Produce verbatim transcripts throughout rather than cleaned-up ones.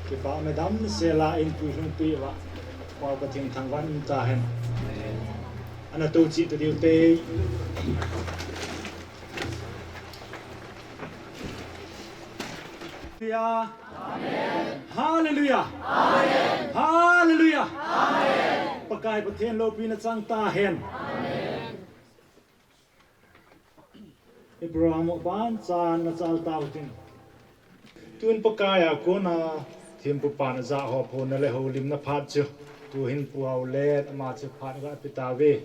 Kipah me damsela in puilhung peh uva, Pau Pathen thangvah in um tahen. Ana tou cheh ta diu te. Hallelujah. Hallelujah. Hallelujah. Pakai Pathen loupina chang tahen. Abraham ban chan na chal tau tin. Tun Pakai a kona thempu pan a ja ho pho na le ho lim na phat chu. Tu hin pu hau le ama chu phat ga pi ta ve.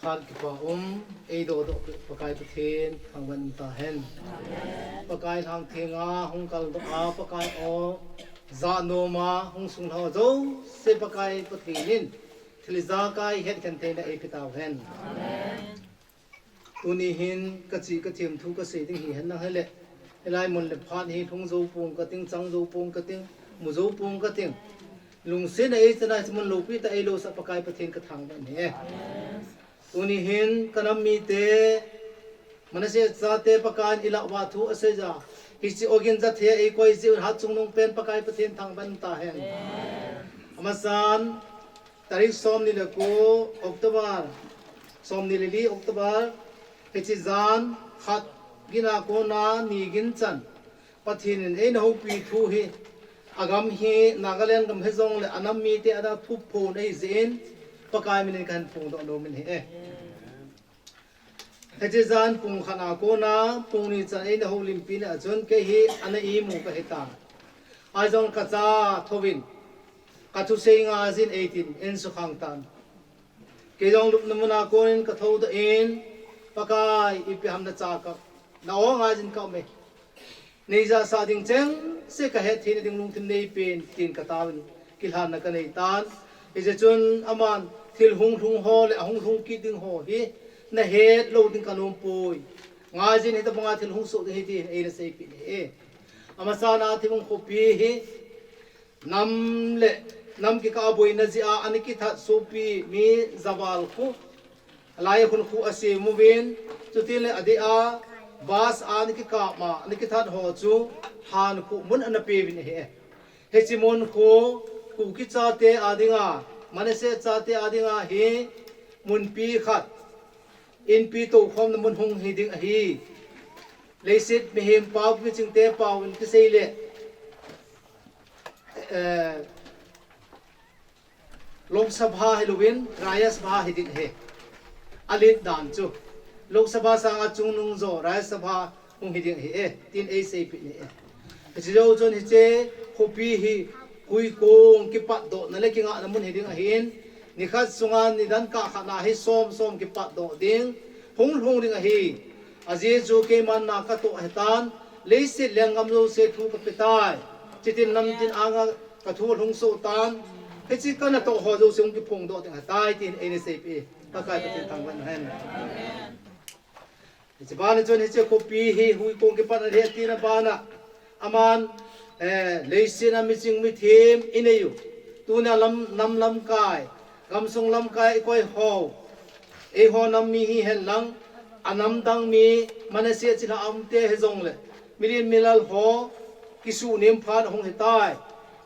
Khat kipa um, ei do do Pakai Pathen, thangvah in um tahen. Pakai lhang thenga, hung kal do a, Pakai o, ja noma, hung sung ho jo, se Pakai Pathen in. Thil ijakai het khen theina eipeh tauhen. Tuni hin kachi kathem thu kasei ding hihen lang hile. Hilai mun le phat hi lhung jou pong kating, chang jou pong kating, mu jou pong kating. Lungset a eichan a hiche mun loupi tah eilou sah Pakai Pathen kathangvah in ahi. Tuni hin kanam mite, Manasseh chate Pakai in ilah uva thu asei ja. Hiche ogin jathei a eikoi jeh u hat chungnung pen Pakai Pathen thangvah in um tahen. Amasan, tarik somni le ko October, somni le li October, hiche jan khat gin a kona ni gin chan. Pathen in eina houpi thu hi, agam hi, Nagaland gam hijongle anam mite ana thuphon ahi jeh in, Pakai min in kahin phongdoh nom in ahi e. Hiche jan pung khat a kona, pung ni chan eina houlimpi na a chun, kei hi ana imu kahi tan. Ahijong kacha thouvin, kathusei ngaijin eitin, eisukhang tan. Kei jong lupna mun a konin kathoudoh in, Pakai, ipi ham nacha ka, na o ngaijin ka um e. Neija sah ding chengse kahet theina ding lungthim neipen, tin kataovin, kilhanna kanei tan. Hijeh chun aman thil hunglhung ho le ahunglhung kit ding ho hi, nahet lou ding kanom poi. Ngaijin hitobanga thil hung soh ding ahi tin eina seipeh in ahi e. Amasan a Thibung khopi hi, nam le nam kikah a boina jeh a ana kithat sopi mi javal khu, alai a khun khu asem uvin, chuti le adeh a bus a ana kikap ma, ana kithat ho chu Lhankhuh mun ana peuvin ahi e. Hiche mun khu Kuki chate a dinga, Manasseh chate a dinga hi munpi khat, inpi toukhomna mun hung hiding ahi. Leiset mihem pao, michingte pao in kisei le, eh, Lok Sabha hilouvin, Rajya Sabha hiding ahi. Alet dan chu Lok Sabha sanga chungnung jo Rajya Sabha hung hiding ahi e, tin eiseipeh in ahi e. Hiche jou chun hiche khopi hi huikong kipatdohna le kingahna mun hiding ahin, nikhat sunga nidan kah khat na hi som som kipatdoh ding, hunglhung ding ahi. Ajeh chu keiman na katoh ahitan, leiset lenggam jouse thu kapetai. Chutin namtin anga kathu alhung soh tan, hiche kanatoh ho jouse hung kiphongdoh ding ahitai, tin eina seipeh e. Pakai Pathen thangvah in um hen. Hiche bana chun hiche khopi hi huikong kipatna ahi tina bana, aman, eh, leiset a miching mithem inei u, tunia lam, nam lamkai, gamsung lamkai ikoi ho, eiho nam mi hihen lang, anam dang mi, Manasseh chilhah a umte hijongle, milen milal ho kisuhnem phat ahung hitai.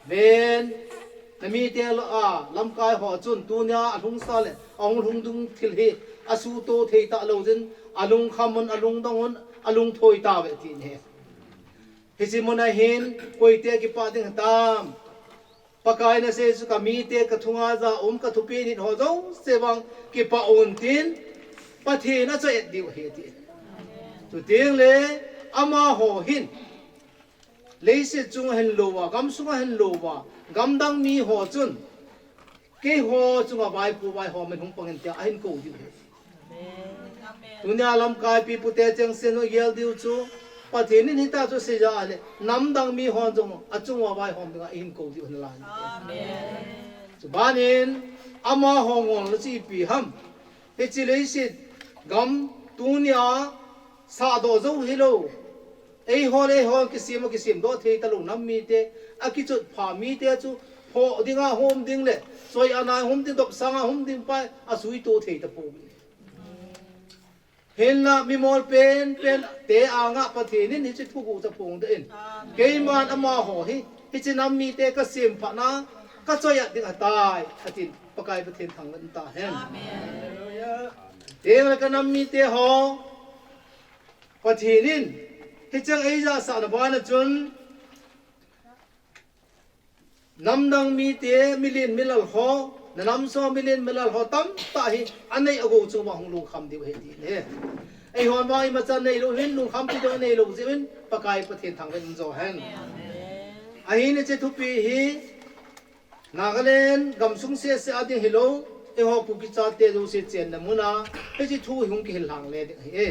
Ven, namite lah a lamkai ho chun tunia alhungsa le ahunglhung ding thil hi asuhtoh thei talou jin, alungkham un, alungdong un, alungthoi tauve, tin ahi. Hiche mun a hin koite kipah ding hitam? Pakai in asei chu, kamite, kathunga ja um, kathupi nit ho jouse vang kipah un tin, Pathen achoh et diu ahi, ati. Chuteng le amaho hin leiset chunga hinlouva, gamsunga hinlouva, gamdang mi ho chun, keiho chunga vaipo vaihom in hung pang in tia ahin kou diu ahi. Tunia lamkai pipute chengse in gel diu chu, Pathen in hitia chu asei jeh a le, namdang mi hon jong achunga vaihom dinga eihin kou diu ahi nalai. Chubanin amaho ngolna chu ipi ham? Hiche leiset gam tunia sahdoh jou hilou, eiho le eiho kisem a kisemdoh thei talou nam mite, akichotpha mite chu phoh dinga hom ding le choi anai hom ding, dopsanga hom ding pa asuhtoh thei tapou. Hinlah mimol penpen te anga Pathen in hiche thuguh chu aphongdoh in, keiman amaho hi hiche nam mite kasem phatna kachoi-at ding ahitai, atin, Pakai Pathen thangvah in tahen. Tengle kanam mite ho, Pathen in hicheng eijahsahna bana chun, namdang mite, milen milal ho, nanam sunga milen milal ho tamtah hi anei agou chunga hung lungkham diu ahi, tin ahi. Eihon vang imacha neilou hin, lungkham ti ding neilou jeh uvin, Pakai Pathen thangvah in umjo hen. Ahin hiche thupi hi Nagaland gamsung sese a ding hilou, eiho Kuki chate jouse chenna muna hiche thu hi hung kihil lhangle ding ahi.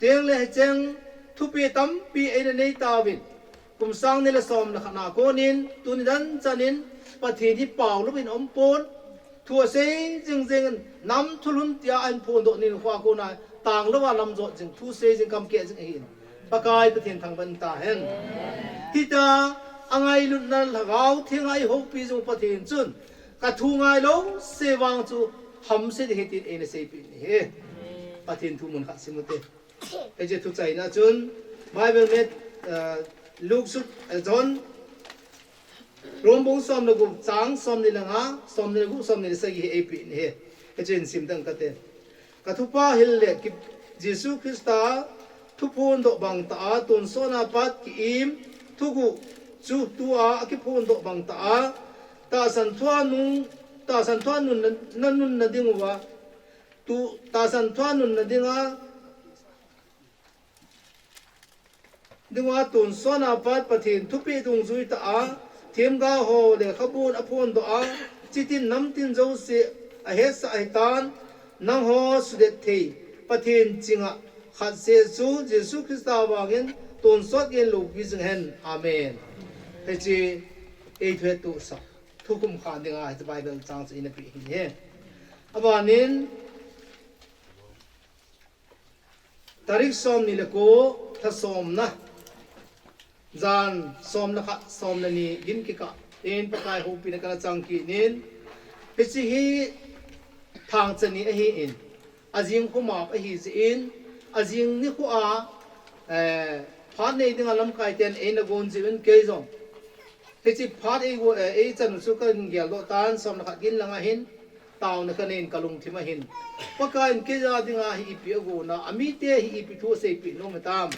Tengle hicheng thupi tampi eina nei tauvin, kum sang ni le som le khat na konin tuni danchan in Pathen hi paolouvin aumpon, thu asei jingjing in, nam thulhun tia ahin phondoh nikho a kona tanglouva lamjot jing, thu sei jing, kam keh jing ahin, Pakai Pathen thangvah in tahen. Hitia angailutna Lhagao Thenga eihoupi jing u Pathen chun kathu ngai louse vang chu hamse ding ahi tin eina seipeh in ahi. Pathen thu mun khat sim ute. Hiche thuchaina chun Bible met, ah, Luke sut, ah, John, Rom bung som le gup chang somni le nga, somni le gup, somni le sagi hi eipeh in ahi. Hiche hin simdoh ing kate. Kathupha hil le ki, Jesu Christa thuphondoh bang tah a tonsot a pat ki-im thuguh chu tua akiphondoh bang tah a tahsan thua nung, tahsan thua nunna, nanunna dinguva, tu, tahsan thua nunna dinga, dinga tonsot a pat Pathen thupeh dungjui tah a themgao ho lekhabun aphondoh a, chitin namtin jouse ahetsah ahitan, nangho sudet thei Pathen chinga khatseh chu Jesu Christa vangin tonsot gei in loupi jing hen. Amen. Hiche eithuhettohsah thukhum khan dinga hiche Bible chang chu eina peh ahi. Abanin tarik somni le ko, lha somna, jan som le khat, som le ni gin kikah in Pakai houpina kana chang kit in, hiche hi thangcha ni ahin, ajing khomap ahijeh in, ajing nikho a, eh, phat nei dinga lamkaiten eina gon jeh uvin kei jong hiche phat ei go, eh, eichan u chu kahin geldoh tan, som le khat gin langa hin taona kanei in kalungthim ahin, Pakai in keija dinga hi ipi agona, amite hi ipi thu aseipeh nom hitam,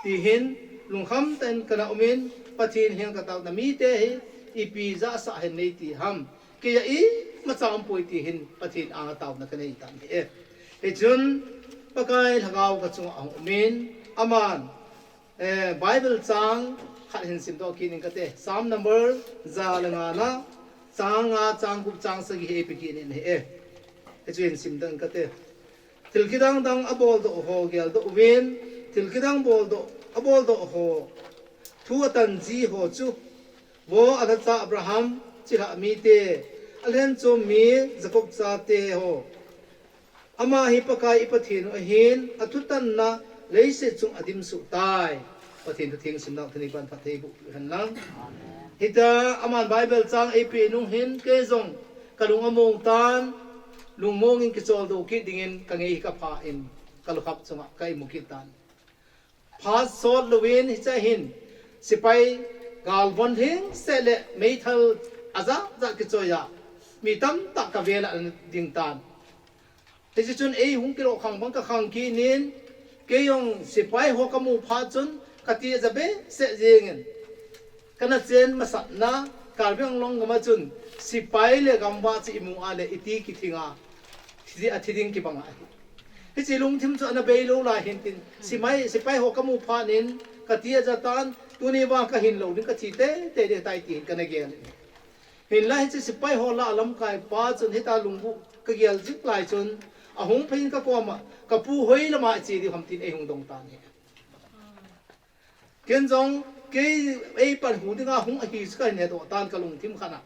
ti hin lungkham tah in kana um in, Pathen henga katao, namite hi ipi jahsah hin neiti ham, keija imacha umpoi ti hin Pathen anga taona kanei tan ahi. Hichun Pakai Lhagao kachunga ahung um in, aman, eh, Bible chang khat hin simdoh kit ing kate. Psalm number ja le nga na, chang nga, chang gup, chang sagi hi eipe kit in ahi. Hichu hin simdoh ing kate. Thil kidang dang aboldoh ho geldoh uvin, thil kidang boldoh, aboldoh ho thu atan ji ho chu, vo alhacha Abraham chilhah mite, alhenchom mi Jacob chate ho, ama hi Pakai i Pathen u ahin, athutanna leiset chung adim suh tai. Pathen thu theng simdoh thei pan phatthei boh peh hen lang. Hitia aman Bible chang eipeh nung hin kei jong kalung among tan, lungmong in kicholdo kit dingin kangei hi kapha in, kalukham chunga ka imu kit tan. Phat sot louvin hiche hin, sepai galvon lhingset le meithal ajat jat kichoi a, mi tamtah kavel a ana ding tan. Hiche chun eihung kiloh khang bang kakhang kit in, kei jong sepai ho kamu phat chun kati aja behseh jengin, kana chen masatna Karbi Anglong gam a chun sepai le gamvah chu imu a le iti kithing a, thi, athi ding kibang ahi. Hiche lungthim chu ana beilou lai hintin, sepai, sepai ho kamu phat in kati aja tan, tuni vang kahin lou ding, kathi teitei ding tai ti hin kana gel in. Hinla hiche sepai ho lah a lamkaipa chun hitia lungbu kagel jing lai chun, ahung phei in kakoma, kapu hoilama che diu ham tin eihung dong tan ahi. Ken jong kei eipanhu dinga hung ahi chu kahin hedoh tan kalungthim khat a.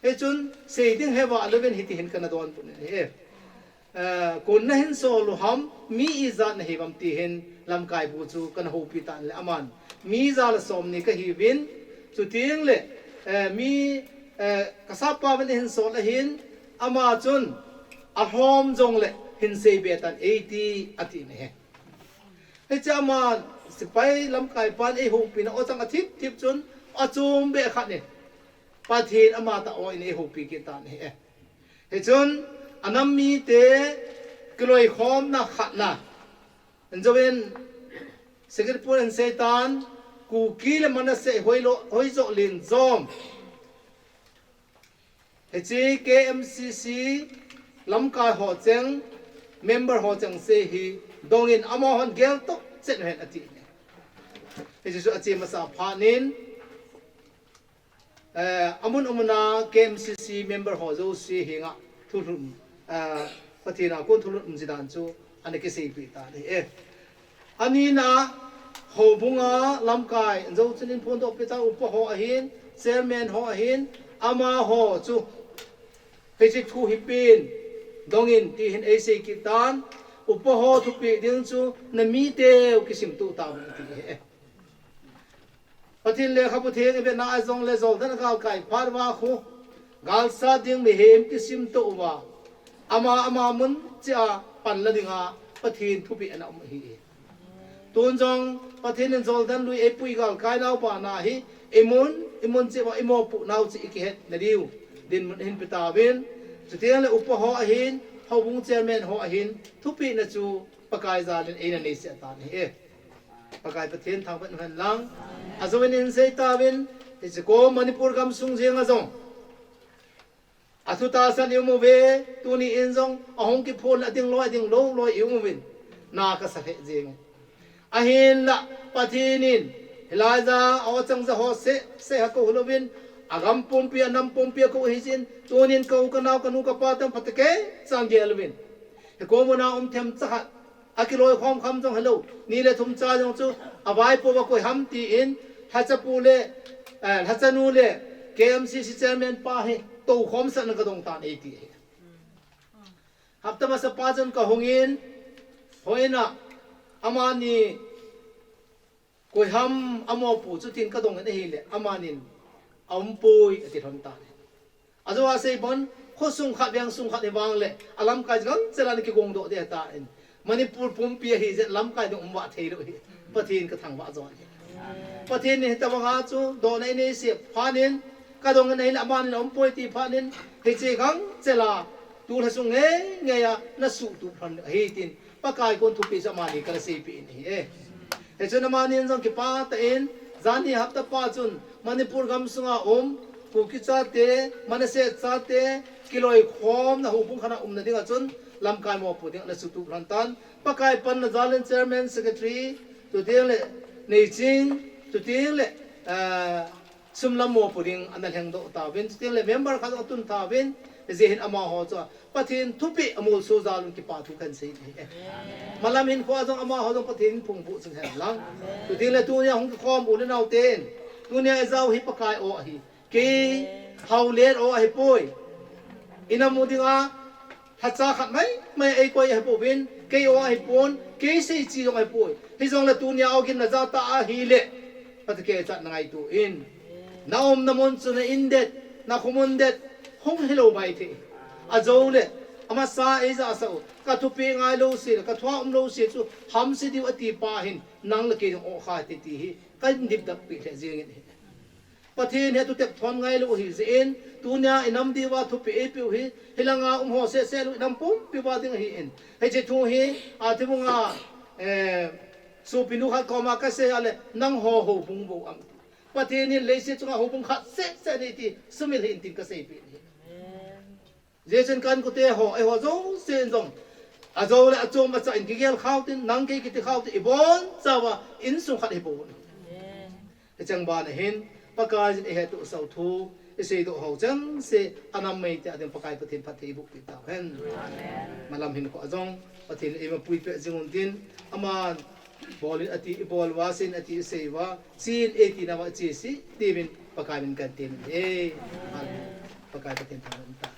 Hichun sei ding hevah louvin hiti hin kana donbut in ahi. Eh, kon nahin sol u ham, mi ijat nahiuvem ti hin lamkaipu chu kana houpi tan le aman mi ja le somni kahiuvin, chuteng le, eh, mi, eh, kasappa uvin ahin sol ahin, ama chun alhom jongle hin seibe tan eiti ati nahi. Hiche ama sepai lamkai pan eihoupi na ochang athip thip chun achom be khat in Pathen ama tah in eihoupi kit tan ahi. Hichun anam mite kiloikhomna khatna. Injouin Secretary pu in asei tan, Kuki le Manasseh hoilo, hoijo len jom. Hiche K M C C lamkai ho cheng, member ho cheng sei hi dongin amahon geltoh chet hen ati. Hiche chu ache masa phat in, eh, amun amun a K M C C member ho jouse henga thulhun, eh, Pathen a kon thulhun um jidan chu ana kiseipeh tan ahi. Anina houbunga lamkai, jou chun in phondoh peh tan upa ho ahin, chairman ho ahin, amaho chu hiche thu hi pen dongin ti hin eisei kit tan, upa ho thupeh ding chu na miteu kisimtoh tauvin ati ahi. Pathen lekhabu theng ivetna a jongle joldan galkai phat uva khu, galsat ding mihem kisimtoh uva, ama ama mun cheh a panla dinga Pathen thupeh ana um ahi. Tun jong Pathen in joldan lui eipui galkai nau bana hi, imun, imun cheh uva imopoh nau cheh ikihet nadiu dinmun ahin pe tauvin, chuteng le upa ho ahin, houbung chairman ho ahin, thupehna chu Pakai jalin eina neisah tan ahi. Pakai Pathen thangvah in umhen lang. Ajouvin in sei tauvin, hiche kom Manipur gamsung jenga jong athutahsan i um uve, tuni in jong ahung kiphon le ading loi, ading lou loi i um uvin, na kasa lheh jenge. Ahinla Pathen in hilai ja a ochang ja ho seh seh a kou hilouvin, agam pumpi, anam pumpi a kou ahi jin, tunin kou, kanao, kanu, kapa teng phatecha chan gel uvin, hikom muna um themcha khat akiloikhom kham jong hilou, ni le thum cha jong chu avaipo uva koi ham tin, lhachapu le, eh, lhachanu le K M C C chairman pa hi toukhomsahna kadong tan eiti ahi. Hapta masapa chun kahungin, hoina, amani koi ham amopo chu tin kadongin ahile, amanin aumpoi ati lhon tan ahi. Ajou a sei bon, khosung khat, vengsung khat hi vangle alamkai gangchel a ana kigongdoh ding ahitan, Manipur pumpi ahi jeh lamkai ding umvah theilou hi Pathen kathangvah jong ahi. Pathen in hitobanga chu dohna eineisah phat in, kadongin ahile amanin aumpoi ti phat in, hiche gangchel a tulha sung ngei ngei a nasuhtup lhon ahi tin, Pakai kon thupeh chu amani kana seipeh in ahi e. Hichun amanin jong kipah tah in, janhi hapta pa chun Manipur gamsunga um Kuki chate, Manasseh chate kiloikhomna houbung khat a umna dinga chun lamkai mopo ding ana suhtup lhon tan, Pakai panna jalin chairman, secretary, chuteng le Neiching, chuteng le, ah, sum lam mopo ding ana lhengdoh tauvin, chuteng le member khat jong atun tauvin, hijeh hin amaho chu Pathen thupeh amolso jalun kipa thu kahin sei ahi. Malam hinkhoa jong amaho jong Pathen in phungvuh ching hen lang. Chuteng le tunia hung kikhom u le nao ten, tunia ijao hi Pakai aw ahi. Kei haolet aw ahipoi. Inam u dinga lhacha khat mai mai eikoi ahipouvin, kei aw ahipon, kei seiche jong ahipoi. Hijongle tunia awgin najah tah ahile, phatecha nangaito in. Na umna mun chu na in det, na khomun det, hung hilou maithei. Ajoule, amasa eijahsah u, kathupeh ngailou se le, kathua umlou se chu hamse diu ati pa hin, nang le kei ding aw kha hite ti hi kahin dipdap peh lheh jengin ahi. Pathen hi atutep thon ngailou ahi jeh in, tunia inam diuva thupeh eipeh u hi, hilanga um ho seh seh lou inam pumpi uva ding ahin. Hiche thu hi, athibunga, eh, sopinu khat koma kasei a le, nangho houbung bou am ti. Pathen in leiset chunga houbung khat seh seh nei ti sumil hih in tin kaseipeh ahi. Hijeh chun ka inkote ho, eiho jouse in jong, ajoule achom achah in kigel khau tin, nang kei kiti khau tin, ibonchauva insung khat hibou. Hicheng bana hin, Pakaiyin eihettohsah u thu, iseidoh hou chengse, anam meitei a ding Pakai Pathen phatthei eiboh peh tauhen. Malam hinkhoa jong, Pathen in eima puipeh jing untin, aman bol in ati, ibol uva, sei in ati, isei uva, che in eiti nauva, che seh tiuvin, Pakai min kahin temin ahi. Pakai Pathen thangvah in umtah.